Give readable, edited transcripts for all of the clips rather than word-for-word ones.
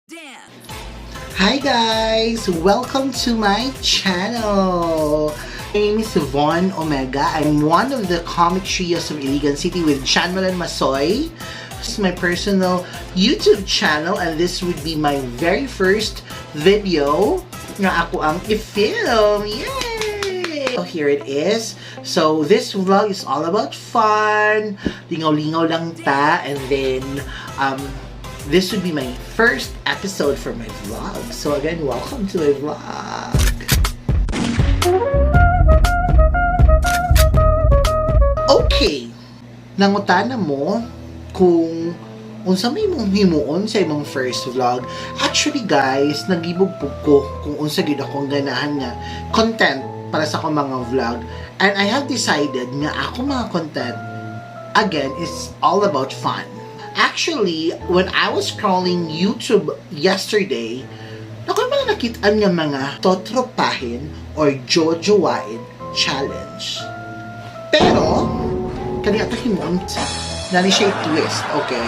Dance. Hi guys! Welcome to my channel! My name is Von Omega. I'm one of the comic trios of Iligan City with Chanmalan Masoy. This is my personal YouTube channel and this would be my very first video nga ako ang i-film. Yay! So here it is. So this vlog is all about fun. Lingaw-lingaw lang ta, and then this would be my first episode for my vlog. So again, welcome to my vlog. Okay. Nangutana mo kung unsa may imong himuon sa imong first vlog. Actually guys, nagibog pug ko kung unsa gyud akong ganahan nga content para sa akong mga vlog. And I have decided nga ako mga content again is all about fun. Actually, when I was scrolling YouTube yesterday, ako mga nakitaan nga mga totropahin or jojowain challenge. Pero, kani ato himuon, nani siya twist, okay?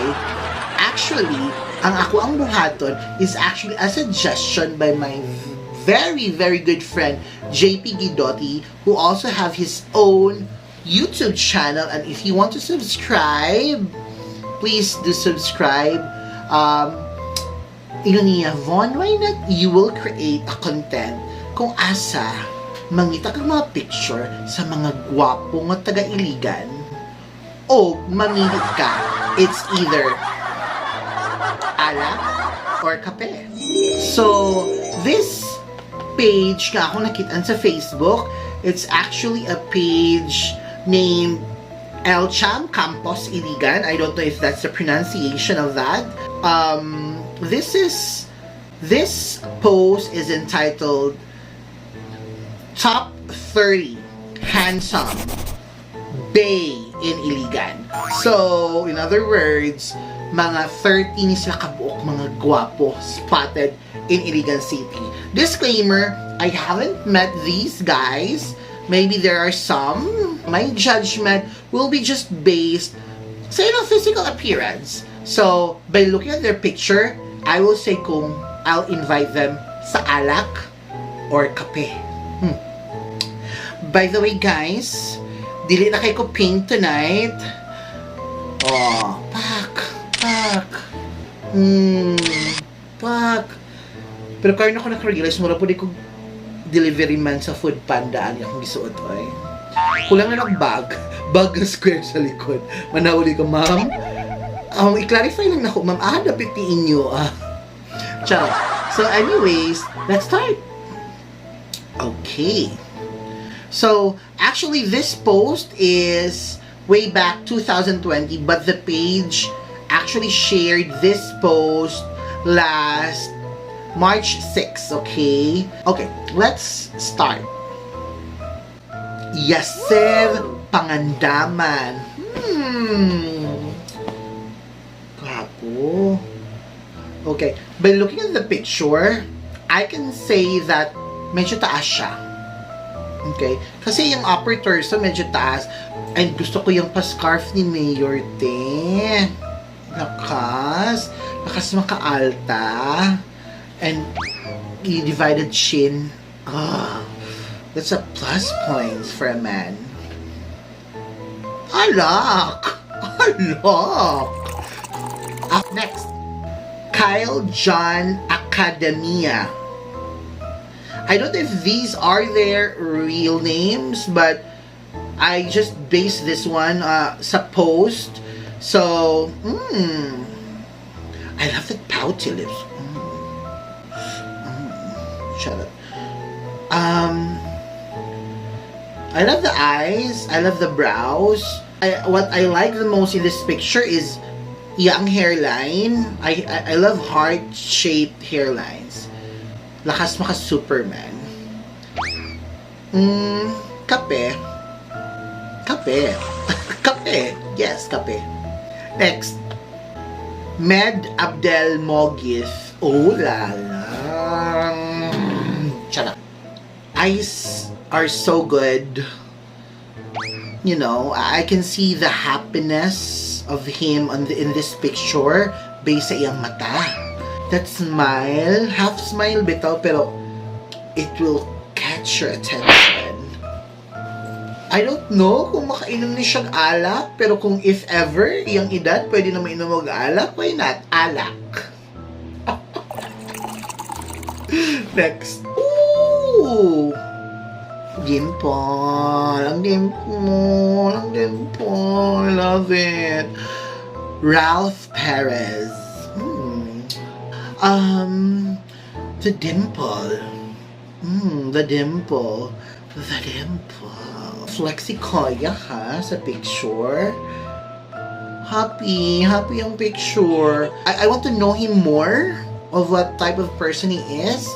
Actually, ang ako ang buhaton is actually a suggestion by my very, very good friend, JP Guidotti, who also have his own YouTube channel. And if you want to subscribe, please do subscribe. Ingon niya, "Von, why not you will create a content kung asa mangita kang mga picture sa mga gwapo nga taga-Iligan o mamili ka? It's either alak or kape." So, this page nga ako nakitaan sa Facebook, it's actually a page named Elcham Campos Iligan. I don't know if that's the pronunciation of that. This post is entitled "Top 30 Handsome Bae in Iligan." So, in other words, mga 30 ni sila kabuok mga gwapo spotted in Iligan City. Disclaimer, I haven't met these guys. Maybe there are some. My judgment will be just based sa ilang physical appearance. So, by looking at their picture, I will say kung I'll invite them sa alak or kape. By the way, guys, dili na kay ko pink tonight. Oh, pak, pak. Pak. Pero karon ako naka-realize, mura po di ko delivery man sa Food Panda ani akong gisuot oy. Kulang na lang bag. Bag na square sa likod. Manawali ka, ma'am. I-clarify lang nako, ma'am. Ah, dapat inyo. Ah. Charot. So anyways, let's start. Okay. So, actually, this post is way back 2020, but the page actually shared this post last March 6, okay? Okay, let's start. Yasser Pangandaman. Gwapo. Okay, by looking at the picture, I can say that medyo taas siya. Okay? Kasi yung upper torso medyo taas. And gusto ko yung pa-scarf ni Mayor, te. Lakas. Lakas makaalta. And divided chin. Ah, that's a plus points for a man. Alak! Alak! Up next, Kyle John Academia. I don't know if these are their real names, but I just based this one sa post. So, I love the pouty lips. Shut up. I love the eyes. I love the brows. What I like the most in this picture is iyang hairline. I love heart-shaped hairlines. Lakas maka Superman. Kape. Kape. Kape. Yes, kape. Next. Med Abdel Mogis. Oh, la la. Charot. Eyes are so good. I can see the happiness of him in this picture based sa iyang mata. That smile, half smile bitaw, pero it will catch your attention. I don't know kung makainom ni siyang alak, pero kung if ever, iyang edad, pwede na mainom og alak, why not? Alak. Next. Ooh! Dimple. Ang dimple. Ang dimple. I love it. Ralph Perez. The dimple. The dimple. The dimple. Flexi Koya ha sa picture. Happy. Happy ang picture. I want to know him more of what type of person he is.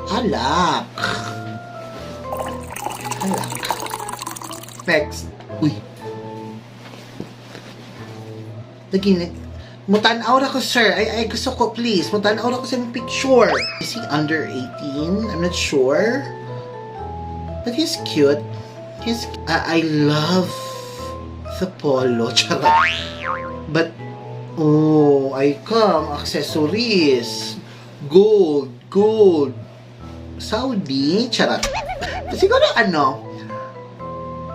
Alak. Alak. Next. Uy. Lagi, mutan-aw ra ko, sir. Ay, gusto ko, please. Mutan-aw ra ko sa imong picture. Is he under 18? I'm not sure. But he's cute. I love the polo. Charot. But, oh, ay kang accessories. Gold, gold. Saudi, charot. Siguro ano,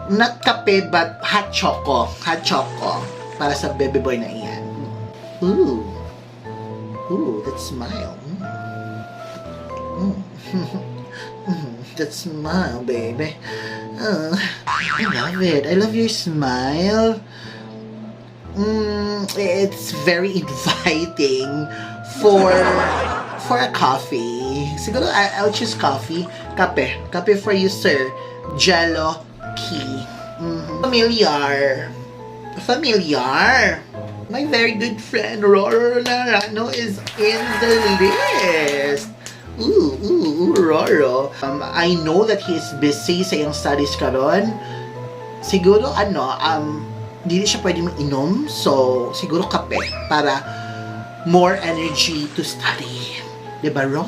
not kape but hot choco. Hot choco. Para sa baby boy na iyan. Ooh. Ooh, that smile. That smile, baby. Oh, I love it. I love your smile. It's very inviting for a coffee. Siguro I'll choose coffee. Kape. Kape for you, sir. Jello Key. Familiar. Familiar. My very good friend Roro Narano is in the list. Ooh, ooh, ooh, Roro. I know that he is busy sa iyang studies karon. Siguro ano, hindi siya pwede mainom. So, siguro kape para more energy to study. Diba, Ro?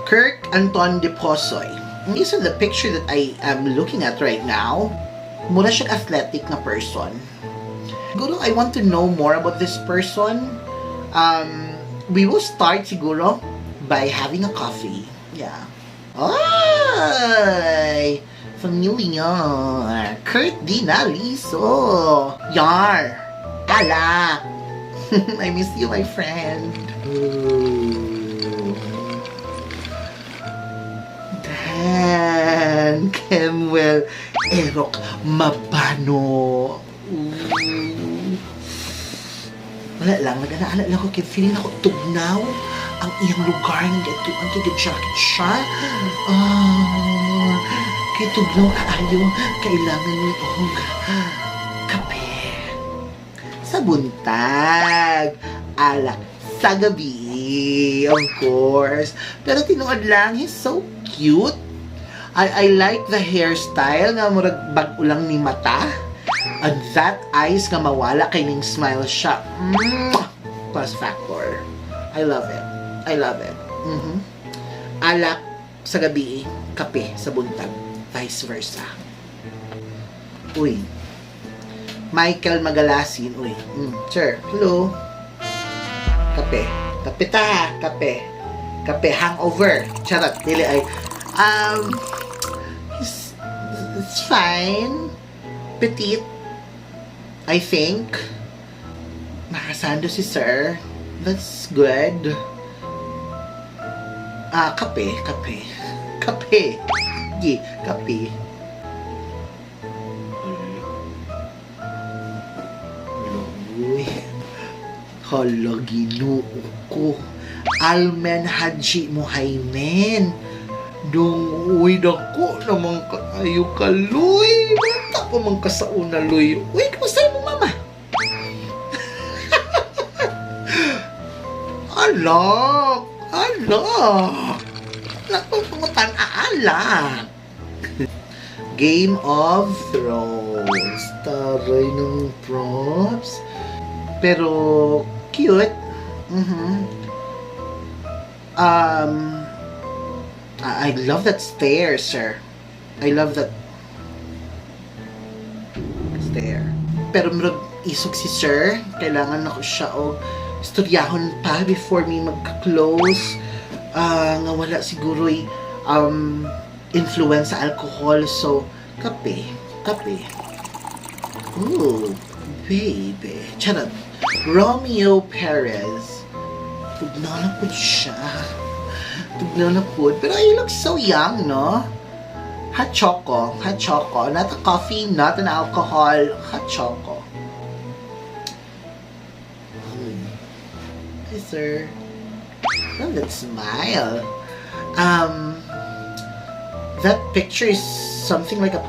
Kirk Anton de Posoy. Based on the picture that I am looking at right now, mura siyang athletic na person. Siguro I want to know more about this person. We will start siguro by having a coffee. Yeah. Ay! Familiar. Kurt Dinaliso. Yar. Ala. I miss you, my friend. Ooh. Dan Kemuel Erok Mabano. Ooh. Wala lang, nag-ana lang ko kay feeling ako tugnaw ang iyang lugar nga gatuan kay jacket siya. Ah, kay tugnaw kaayo, kailangan ni og kape. Sa buntag, alak sa gabi, of course. Pero tinuod lang, he's so cute. I like the hairstyle nga murag bag-o lang ni mata. And that eyes nga mawala kay ning smile siya. Mwah! Plus factor. I love it. I love it. Alak sa gabi, kape sa buntag. Vice versa. Uy. Michael Magalasin. Uy. Sir, hello. Kape. Kape ta. Kape. Kape. Hangover. Charot. Dili ay. It's fine. Petite. I think. Nakasando si sir. That's good. Ah, kape. Kape. Kape. Ye, kape. Uy. Hala, Ginoo ko. Almen Haji Muhaimin. Dong, uy, dako naman kaayo ka, Luy. Bata pa man ka sa una, Luy. Uy, kumusta mo, mama? Alak! Alak! Napupungutan, aalak! Game of Thrones. Taray ng props. Pero, cute. I love that stare, sir. I love that. stare. Pero murag isog si sir, kailangan nako siya og istoryahon pa before me magka-close. Nga wala siguro influence sa alcohol. So, kape. Kape. Ooh, baby. Charot. Romeo Perez. Tugnaw na po siya. Tugnaw na po. Pero he looks so young, no? Hot choco. Hot choco. Not a coffee, not an alcohol. Hot choco. Hi, sir. Love that smile. That picture is something like a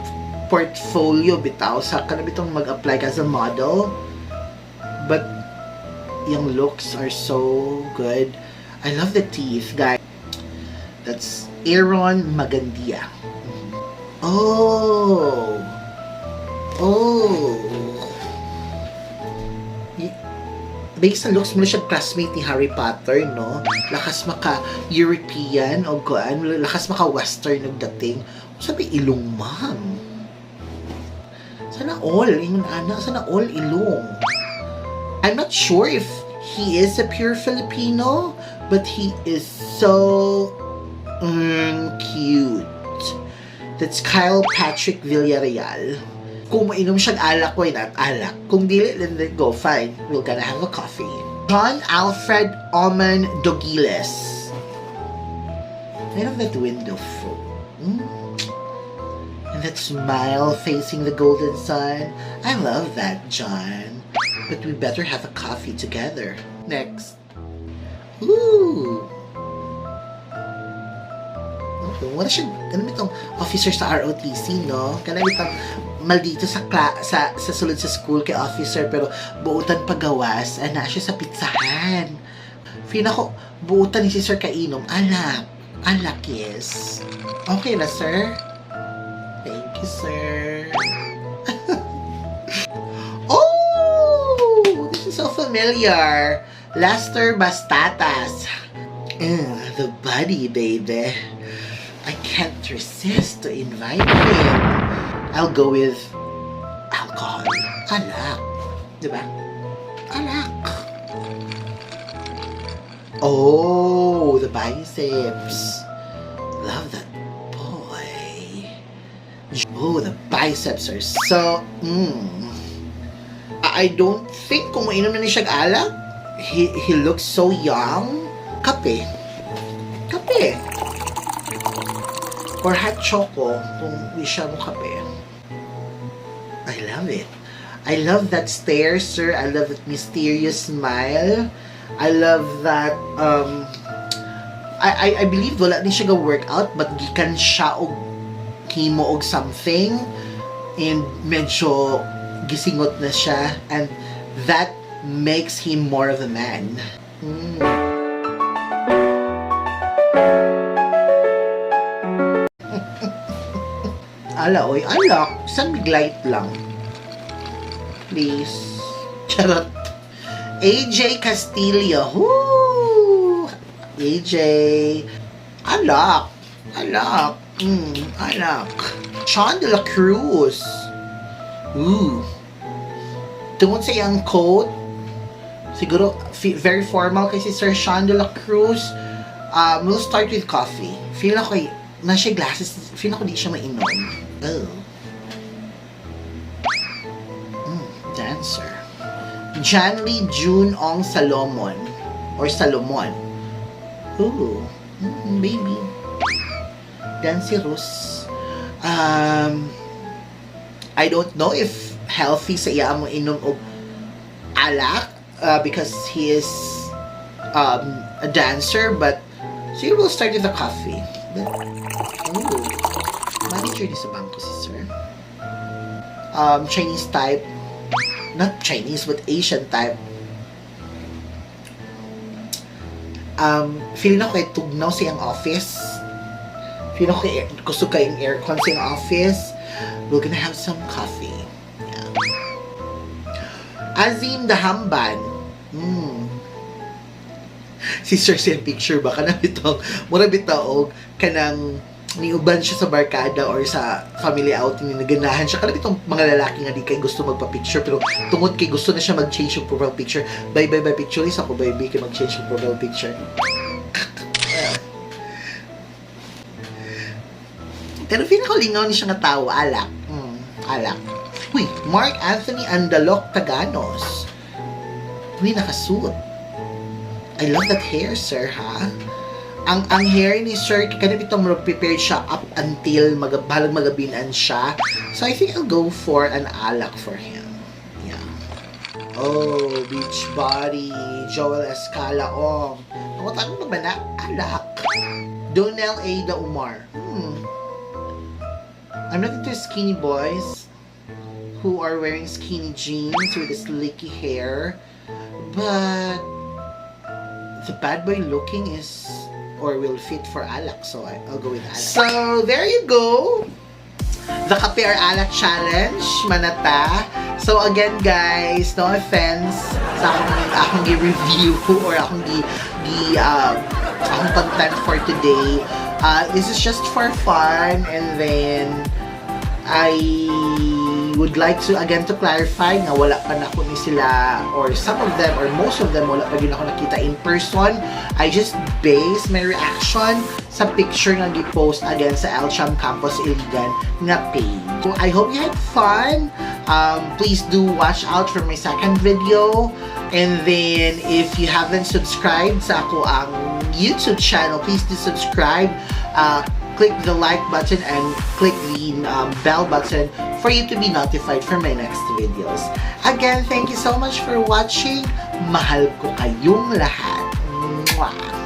portfolio bitaw sa kana bitong mag-apply ka as a model. But yung looks are so good. I love the teeth, guys. That's Aaron Magandia. Oh. Oh. Based on looks mo siya classmate ni Harry Potter, no? Lakas maka European o kuan, lakas maka Western nagdating. Sabi ilong, ma'am. Sana all, ingon ana, sana all ilong. I'm not sure if he is a pure Filipino, but he is so cute. That's Kyle Patrick Villarreal. Kung mainom siyang alak, why not alak? Kung dili, then go, fine. We're gonna have a coffee. John Alfred Oman Dogiles. I love that window phone. And that smile facing the golden sun. I love that, John. But we better have a coffee together. Next. Ooh. Okay, wala siya, ano itong officer sa ROTC, no? Kana itong maldito sa sulod sa school kay officer pero buutan pagawas, ana siya sa pizzahan. Feel ako, buutan ni si Sir kainom, alak. Alak, yes. Okay na, sir? Thank you, sir. Oh! This is so familiar. Lester Bastatas. The body, baby. I can't resist to invite him. I'll go with alcohol. Alak. Diba? Alak. Oh, the biceps. Love that boy. Oh, the biceps are so. I don't think kung mainom na ni siya alak, he looks so young. Kape. Kape. Or hot choco kung di siya mo kape. I love it. I love that stare, sir. I love that mysterious smile. I love that I believe wala ni siya ga workout but gikan siya og himo og something and medyo gisingot na siya and that makes him more of a man. Ala, oy, alak. San light lang? Please. Charot. AJ Castillo. Woo! AJ. Alak. Alak. Alak. Sean de la Cruz. Ooh. Tungod sa iyang coat, siguro very formal kay si Sir Sean de la Cruz. We'll start with coffee. Feel ako na siya glasses, feel ako di siya mainom. Oh. Dancer. Janly June Ong Salomon. Or Salomon. Ooh. Baby. Dancerous. I don't know if healthy sa iya mo inom og alak because he is a dancer, but so we'll start with the coffee. But, oh, manager ni sa bangko si sir. Chinese type. Not Chinese, but Asian type. Feel na ko kay tugnaw siyang office. Feel na ko kay kusog kayong aircon siyang office. We're gonna have some coffee. Yeah. Azim Dahamban. Si Sir siyang picture ba? Kanang bitong, mura bitaw og kanang Niuban siya sa barkada or sa family outing ni naganahan siya. Kana bitong mga lalaki nga di kay gusto magpa-picture pero tungod kay gusto na siya mag-change yung profile picture. Bye bye bye picture sa ako, baby, kay mag-change yung profile picture. Pero feel ko lingaw ni siya nga tao, alak. Alak. Uy, Mark Anthony Andalok Taganos. Uy, nakasuit. I love that hair, sir, ha? Ang hair ni sir, kaya bitong prepared siya up until bahalag magabinan siya. So I think I'll go for an alak for him. Yeah. Oh, beach body. Joel Escala Ong. Ang ano ba na? Alak. Donel A. Umar. I'm not into skinny boys who are wearing skinny jeans with a slicky hair. But the bad boy looking is or will fit for alak, so I'll go with alak. So there you go. The Kape or Alak Challenge, manata. So again, guys, no offense sa akong gi-review or akong gi, gi akong content for today. This is just for fun, and then I would like to again to clarify nga wala pa nako ni sila or some of them or most of them, wala pa gyud ako nakita in person. I just base my reaction sa picture nga gi-post again sa Elcham Campus Iligan nga page. So I hope you had fun. Please do watch out for my second video. And then if you haven't subscribed sa akoang YouTube channel, please do subscribe. Click the like button and click the bell button for you to be notified for my next videos. Again, thank you so much for watching. Mahal ko kayong lahat. Mwah!